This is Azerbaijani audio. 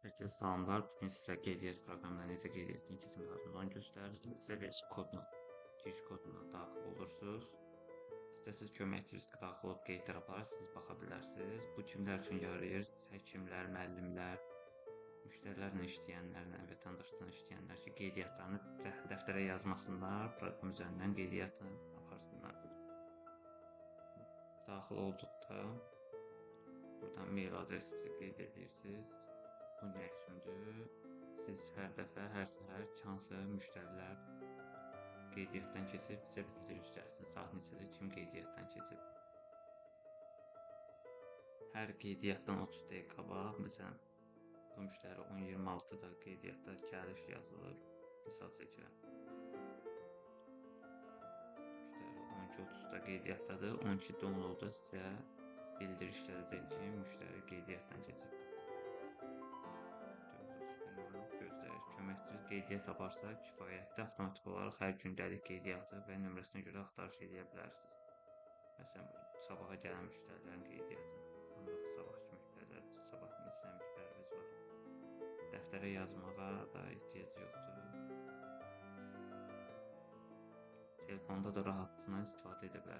Herkese salamlar. Bugün sizə qeydiyyat proqramına necə qeydiyyatdan keçmək lazımdır, onu göstərdim. Sizə bir kodla, giriş koduna daxil olursunuz. İstəsiz köməkçiniz daxil olub qeydlər aparır, siz baxa bilərsiniz. Bu kimlər üçün yarayır? Həkimlər, müəllimlər, müştərilərlə işləyənlərlə, vətəndaşlarla işləyənlər ki, qeydiyyatlarını dəftərə yazmasınlar, proqram üzərindən qeydiyyatını aparsınlar. Daxil olduqda buradan mail adresinizi qeyd edirsiniz. Bu nə üçündür? Siz hər dəfə, hər səhər hansı müştərilər qeydiyyatdan keçib, sizə bildiriş gəlsin. Saat neçədə kim qeydiyyatdan keçib. Hər qeydiyyatdan 30 dəqiqə qabaq, məsələn, bu müştəri 10:26-da qeydiyyatda gəliş yazılır. Misal çəkirəm. Müştəri 12:30-da qeydiyyatdadır. 12:10-da sizə bildiriş gələcək ki, müştəri qeydiyyatdan keçib. Göstərir. Köməkçi qeydiyyat aparsa kifayətdir. Avtomatik olaraq hər gündəlik qeydiyyatı və nömrəsinə görə axtarış eləyə bilərsiniz. Məsələn, sabaha gələn müştərilərin qeydiyyatı. Ancaq sabahki müştərilər, sabah neçə müştərimiz var. Dəftərə yazmağa da ehtiyac yoxdur. Telefonda da rahatlıqla istifadə edə bilərsiniz.